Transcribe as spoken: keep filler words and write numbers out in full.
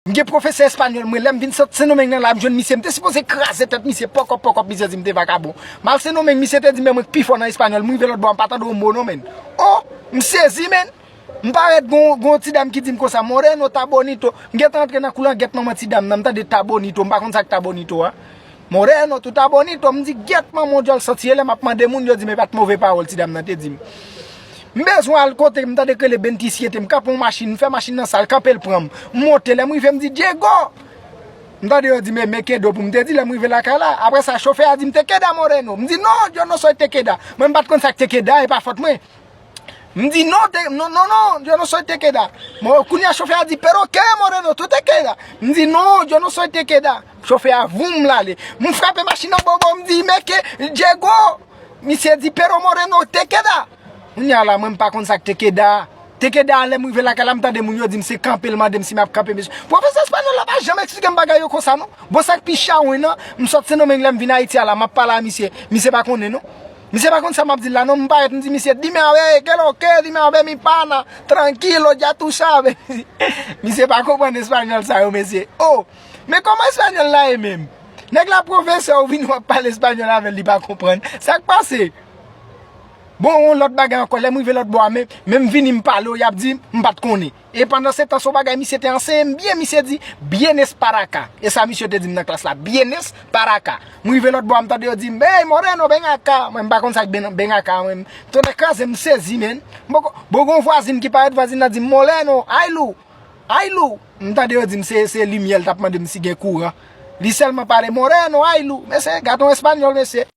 M gen pwofesè espanyòl mwen, lè m vin sot Sendomeng nan la, m jwenn misye, m te sipoze kraze tèt misye, pòkòp, pòkòp, misye di m te vakabon. M al Sendomeng, misye te di m, men mwen k pi fò nan espanyòl, m rive lòt bò a, m pa tande yon mo non, menn. Oh, m sezi, menn. M parèt, gon, gon ti dam ki di m konsa, Moreno, está bonito. M gentan antre nan koulangèt manman ti dam nan, m tande está bonito, m pa konn sa k está bonito a. Moreno, tú estás bonito. M di, gyèt manman w dyòl santi, e lè m ap mande moun, yo di m, e pa t move pawòl ti dam nan te di m. M bezwen al kote, m tande k rele Bentisiete, m kanpe yon machin, m fè machin nan sal, kanpe l pran m. M monte, lè m rive, m di, Diego! M tande yo di m, e me quedo pou m te di, lè m rive lakay la. Apre sa, chofè a di m, te queda, Moreno. M di, no, yo no soy te queda. Mwen, m pa t konn sa k te queda, e pa fòt mwen. M di, non, te, non, non, non, yo no soy te queda. Mo, kounye a chofè a di, pero qué, Moreno, tú te queda. M di, non, yo no soy te queda. Chofè a voum l ale. M frape machin nan bobo, m di, me que, Diego. Misye di, pero Moreno, te queda. Kounye a la, mwen, m pa konn sa k te queda. Te queda, lè m rive lakay la, m tande moun yo di m se kanpe l mande m si m ap kanpe, mesye. Pwofesè espanyòl la pa janm eksplike m bagay yo konsa, non. Bon, sa k pi chawony nan, m sot Sendomeng lè m vin Ayiti a la, m ap pale a misye. Misye pa konnen, non. Misye pa konn sa m ap di l la, non. M parèt, m di misye, dime a ver, qué lo que, dime a ver, mi pana, tranquilo, ya tú sabes. Misye pa konprann espanyòl sa yo, mesye. Oh! Men kòman espanyòl la ye menm? Nèg la pwofesè, ou vini w ap pale espanyòl avè l, li pa konprann. Sa k pase? Bon, yon lòt bagay ankò, lè m rive lòt bò a, men, men m vini m pale w, y ap di m pa t konnen. E pandan se tan, se yon bagay misye te anseye m byen, misye di, vienes para acá. E sa misye te di m nan klas la, vienes para acá. M rive lòt bò a, m tande yo di m, hey, Moreno, ven acá. Mwen, m pa konn sa k ben, ven acá, mwen. Tonnè kraze m, m sezi, menn. M poko, bon, gon vwazin ki parèt, vwazin nan di m, Moreno, ay lu, ay lu. M tande yo di m se, se limyè, l t ap mande m si gen kouran. Li sèlman pale, Moreno, ay lu. Mesye, gad yon espanyòl, mesye.